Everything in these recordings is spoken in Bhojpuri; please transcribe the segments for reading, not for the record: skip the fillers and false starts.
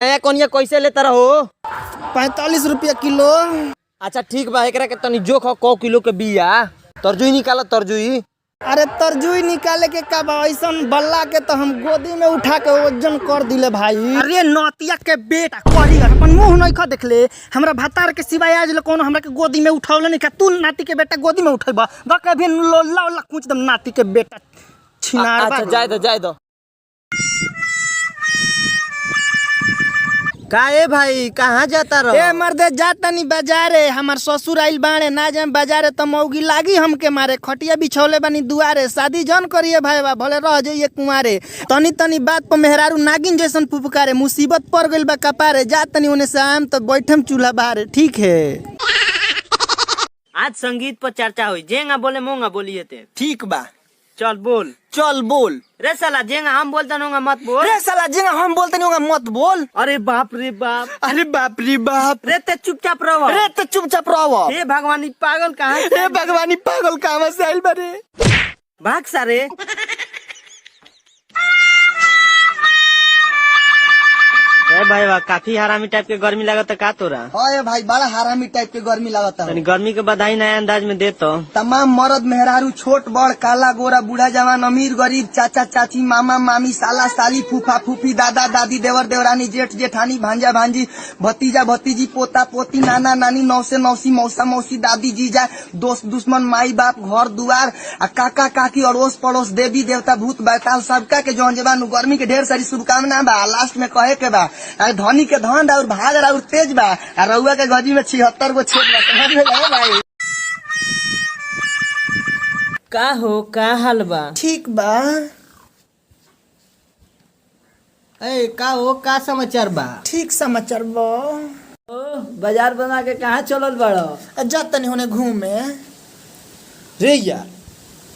नया कोनिया कैसे लेता रहो? 45 रुपया किलो। अच्छा ठीक बा, एकरा के तनी जोख कौ किलो के बिया। तरजुई निकाल, तरजुई। अरे तरजुई निकाले के का बा, ऐसन बल्ला के तो हम गोदी में उठा के वजन कर दिले भाई। अरे नतिया के बेटा करी अपन मुंह नहीं खा देखले, हमरा भतार के सिवाय आज ले कोनो हमरा के गोदी में उठावले नहीं खा। तू नाती के बेटा गोदी में उठैबा धक अभी लोला ओला कूच दम नाती के बेटा छिनार बा। अच्छा जाए दो, जाए दो। का ए भाई कहाँ जाता रहो? ए मर्दे जातनी बाजारे, हमार ससुर आइल बाड़े, ना जाए बाजारे त मौगी लागी हमके मारे। खटिया बिछौले बानी दुआरे, शादी जन करिए भाई बा भले रह जाइए कुंवारे। तनी तनी बात पर मेहरारू नागिन जैसन फुफकारे, मुसीबत पड़ गइल बा कपारे। जा तनी ओने से आम त बैठम चूल्हा बाहरे। ठीक है। आज संगीत पर चर्चा हुई, जेंगा बोले मोंगा बोलिए ते। ठीक बा, चल बोल। चल बोल। रे साला जेंगा हम बोलते होंगे मत बोल। रे साला जेंगा हम बोलते नहीं होगा मत बोल। अरे बाप रे बाप। अरे बाप रे बाप। रे ते चुपचाप रहो। रे ते चुपचाप रहो। हे भगवान ई पागल कहाँ? हे भगवान ई पागल कहाँ से आइल बारे? भाग सारे। ए भाई वाह, काफी हरामी टाइप के गर्मी लागत का तोरा? हाँ ये भाई बड़ा हरामी टाइप के गर्मी लागत है। तनी गर्मी के बधाई नया अंदाज में दे तो। तमाम मर्द मेहरारू, छोट बड़, काला गोरा, बूढ़ा जवान, अमीर गरीब, चाचा चाची, मामा मामी, साला साली, फूफा फूफी, दादा दादी, देवर देवरानी, जेठ जेठानी, भांजा भांजी, भतीजा भतीजी, पोता पोती, नाना नानी, नौसे नौसी, मौसा मौसी, दादी जीजा, दोस्त दुश्मन, माई बाप, घर दुआर आ काका काकी, अड़ोस पड़ोस, देवी देवता, भूत बैताल, सबका के जौन जवान गर्मी के ढेर सारी शुभकामना बा। लास्ट में कहे के बा, अरे धनी के धन और भाग और तेज बा, आ रउआ के गजी में 76 गो छेद बा। समझ में आए भाई? का हो का हाल बा? ठीक बा। ए का हो का समाचार बा? ठीक समाचार बा। बाजार बना के कहाँ चलल बड़ो? जा तनी होने घूमे। रे यार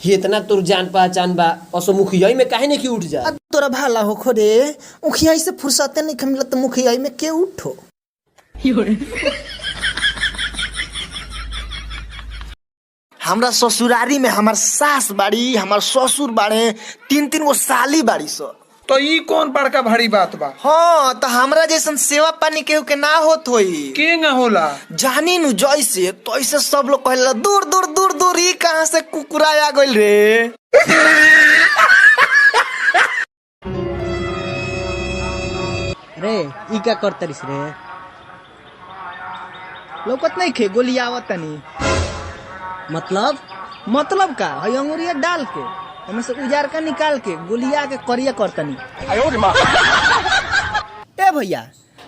ये इतना तोर जान पहचान बा, असो मुखियाई में काहे नहीं की उठ जा? अब तोरा भाला हो खोरे, उखियाई से फुर्सते नहीं मिलत, मुखियाई में के उठो? हमरा ससुरारी में हमार सास बाड़ी, हमार ससुर बाड़े, तीन तीन गो साली बाड़ी सो। तो ई कौन बड़का भारी बात बा? हाँ तो हमरा जैसन सेवा पानी केहू के ना होत होई। केंगा होला? जानी नु जैसे तैसे सब लोग कहेला दूर दूर दूर दूर, ई कहाँ से कुकुरा आ गइल रे। रे ई का करतरिस रे? लौकत नहीं खे गोली आवत तनी। मतलब? मतलब का हई अंगुरिया डाल के हमें से उजार का निकाल के गोलिया के करिया करतनी। ए भैया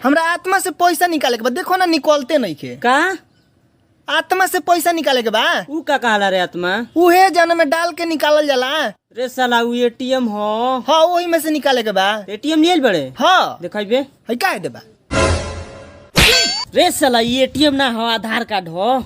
हमरा आत्मा से पैसा निकाले के बा, देखो ना निकलते नहीं खे। का आत्मा से पैसा निकाले के बा। ऊ का कहला रे आत्मा? उहे जन में डाल के निकालल जाला। रे साला ऊ एटीएम हो। हाँ वही में से निकाले के बा। एटीएम लिए बड़े? हाँ। देखाइबे। हई काहे देबा? रे साला ई एटीएम ना हो, आधार कार्ड हो।